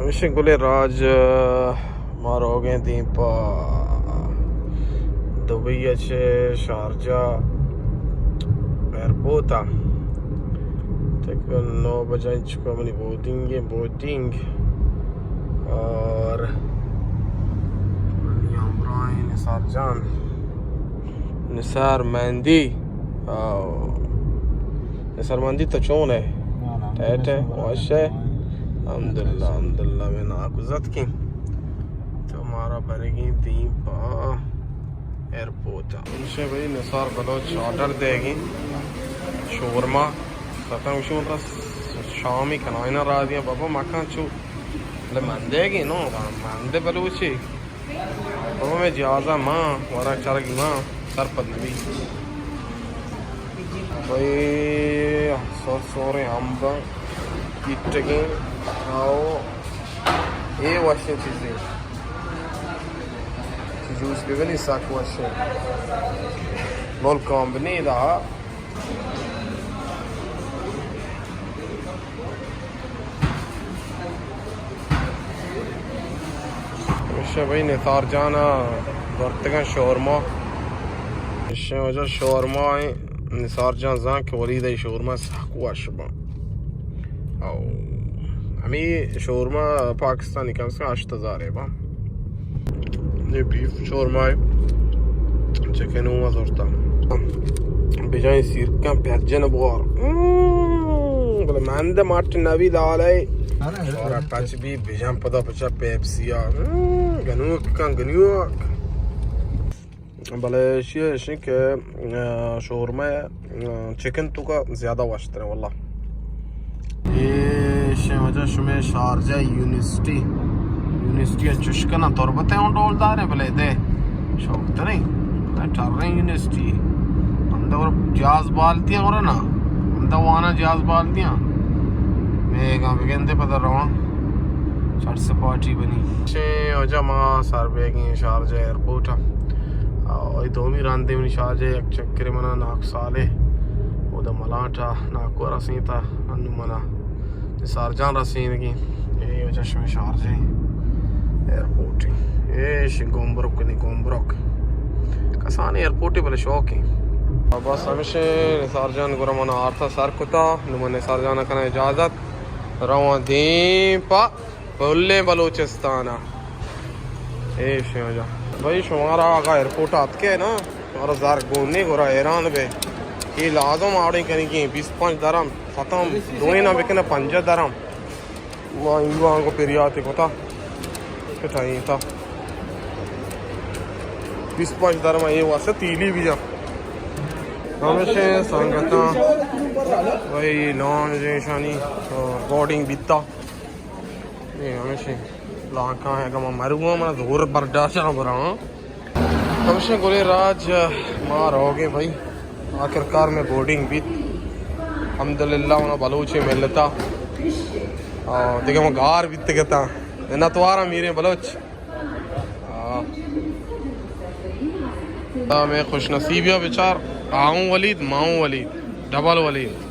ہمیشیں گلیں راج، ما روگیں دیم پہ دبئی ءَ چہ شارجہ ایئرپورٹ ءَ۔ تقریباً نو بجہ انچکو منی بورڈنگ ہے، بورڈنگ۔ اور منی ہمراہیں نثار جان، نثار مہندی۔ آ، نثار مہندی تو چون ئے؟ ٹائٹ ئے؟ وش ئے؟ الحمدللہ، الحمدللہ، مئے ناکو زتکیں۔ تو مارا برگیں دیم پہ ایئرپورٹ ءَ۔ ہمیشیں بھئی نثار بلوچ آرڈر دیگیں شورما۔ ستاں گوشی من ترا شامی کنائنا را دیاں بابا مکان چو۔ بلے من دیگیں نو، من دے بلوچی۔ بابا مئے جہازا ماں، ورگ چرگ ماں، سرپد نبی۔ بھئی، سور سوریں ہمباں، کیٹگیں، آؤ، اے وشیں چیزیں۔ جوس ببنی سک وشیں۔ ملک ہم بنی دا۔ ہمیشہ بھئی نثار جان ءَ زرتگاں شورما۔ ہمیشہ وجہ شورما ایں۔ نثار جان زان کہ ولید ءِ شورما سک وش باں۔ او ہمے شورما پاکستانی کم سے کم ہشت ہزار ءَ باں۔ اے بیف شورما اے، چکن اوں زرتا۔ بجائیں سیرکاں پیاجن بوار۔ مم، بلے مند مٹ نبی لالے۔ اور پچ بی بجن پدا پچا پیپسی آ۔ مم، گنوک کن گنوک۔ بلے ایشی ءَ ایشیں کہ، آ، شورما، آ، چکن توکا زیادہ وشتر ایں واللہ۔ اے ایشیں وجہ شمے شارجہ یونیورسٹی، یونیورسٹی ءَ چش کناں تربت ءَ اوں ڈولدار ایں بلے دے شوق تریں، ٹریں یونیورسٹی۔ ہمدا ور جہاز بال دیاں ورا نا، ہمدا وانا جہاز بال دیاں۔ میگاں بگندے پدا رواں۔ چٹ سپاٹی بنی۔ چے وجہ ما سر بیگیں شارجہ ایئرپورٹ ءَ۔ آ، اے دومی رندے منی شارجہ یک چکرے منا ناکو صالح، اودا ملانٹ ءَ ناکو رسینتا، انو منا نثار جان رسینگی۔ اے وجہ شمے شارجہ ایئرپورٹ۔ اے شی گمبرک نی گمبرک۔ کسانی ایئرپورٹ بلے شوق ایں۔ بس ہمیشہ نثار جان گورا منا آرتا سر کتا، نو من نثار جان کنا اجازت۔ رواں دیم پہ پلیں بلوچستان ءَ۔ اے شما جا۔ بھئی شمارا اگاں ایئرپورٹ ءَ اتکے نا، شمارا زر گون نی گورا حیران بے۔ اے لازم آڑیں کنگی بیست پنچ درم، ختم دوئیں نہ بکنے پنجاہ درم۔ ما ایوان کو پریاتے کتا۔ کٹائیں تا۔ بیست پنچ درم اے واسطہ تیلی بجا۔ ہمیشہ سنگتاں۔ بھئی لانچ ایشانی بورڈنگ بیتا۔ اے ہمیشیں لانکاں اگاں ما مرواں، منا زور برداشت نہ براں۔ ہمیشیں گلیں راج ما روگیں بھئی، آخر کار مئے بورڈنگ بیت۔ الحمدللہ منا بلوچیں ملتا۔ آ، دگہ ما گار بیت گتا۔ نہ توارا میریں بلوچ۔ آ۔ آ، مئے خوش نصیبی بچار، آؤں ولید، ماؤں ولید، ڈبل ولید۔